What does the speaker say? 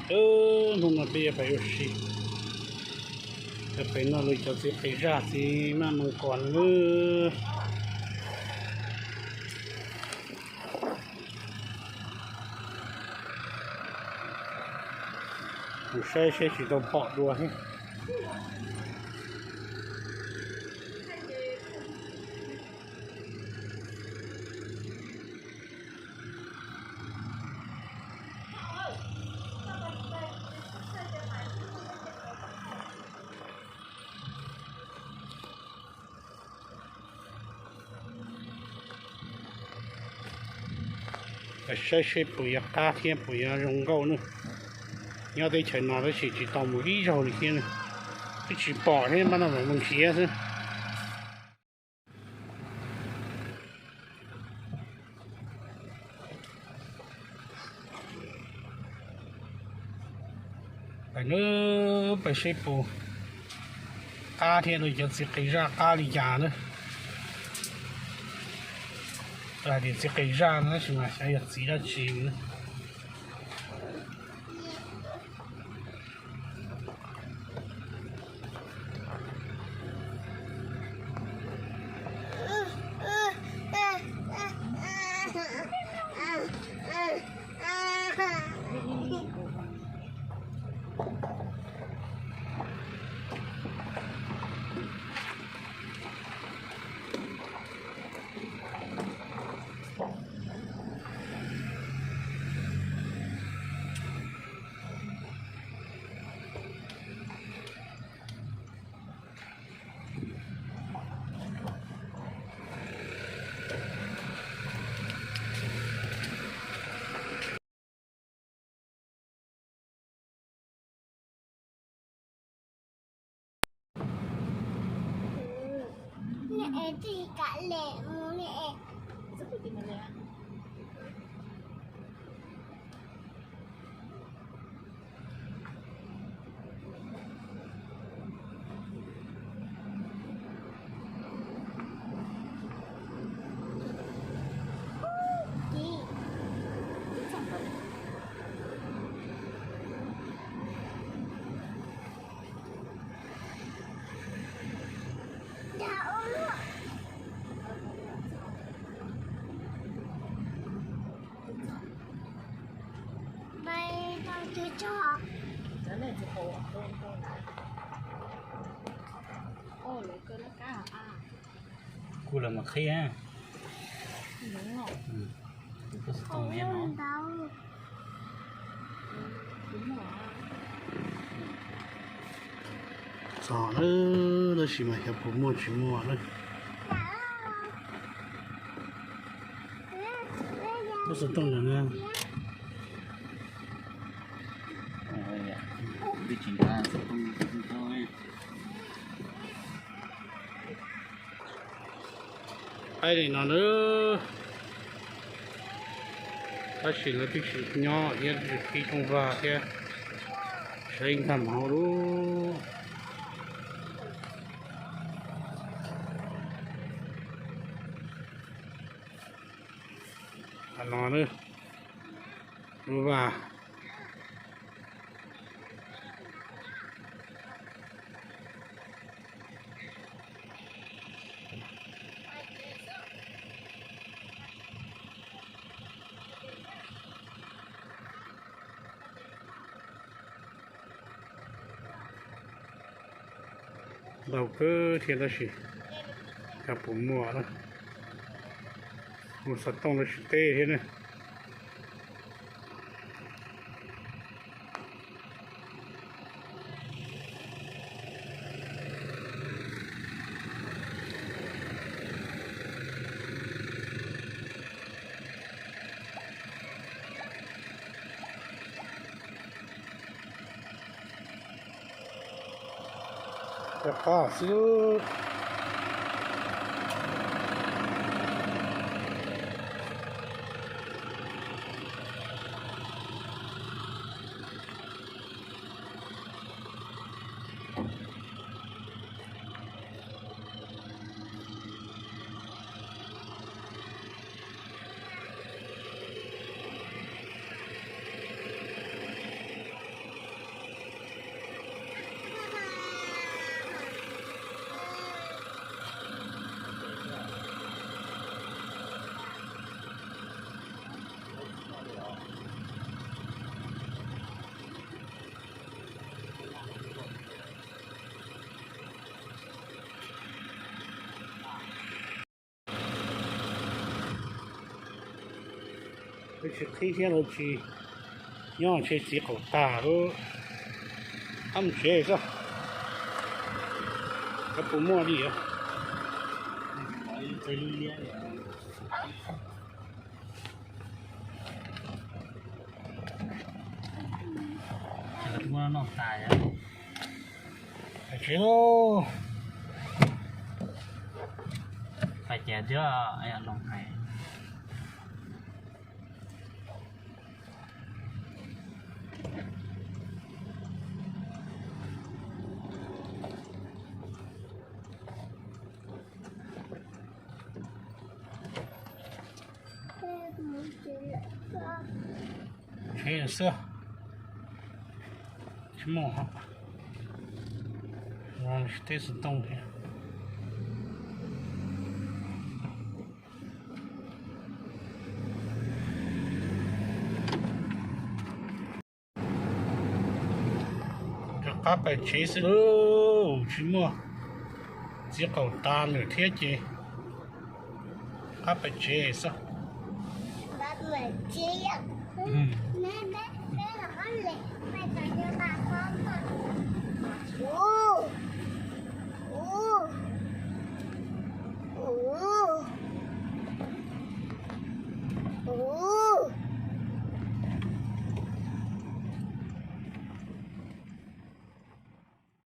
Hnub no peb yuav pais ua si, yuav pais noj lawv cov txiv qe zaj txiv maj moos kos na. Mus saib saib tsis tau pom dua thiab. Saib seb puas yuav qab thiab puas yuav zoo nkauj na. Nyob teb chaws no tab sis tsis tau mus ib zaug li thiab na. Twb tsis pom thiab, pab no mam mus nrhiav xwb. Pais na, pais seb puas qab thiab, cov txiv qe zaj qab li cas na. Hais tias txiv qe zaj no tab sis mas xyov yog txiv dab tsi na. Kuj los mas qhib. Txog lawm tab sis mas xyov puas muaj tsis muaj lawm. Lub xov tooj ntawm na. Qaib li no na. Tab sis lawv twb tsis nyob thiab, twb tsis qhib rooj vag thiab, saib nkag hauv lub no na, lub vaj. Ntau kawg thiab tab sis xyov puas muaj, muaj xov tooj los tsis teb thiab na. Rov qab xwb. Twb tsis qhib thiab los tsis nyob, ntshe txiv qaum tag lawm. Ab, mus tsev xwb, kab puas muaj li. Tsev lauj. Pais cas thiab, los hais. Tsev xwb, tsis muaj, tsis teb xov tooj thiab. Rov qab pais tsev xwb lauj, tsis muaj, txiv qaum tas lawm thiab ces rov qab pais tsev xwb.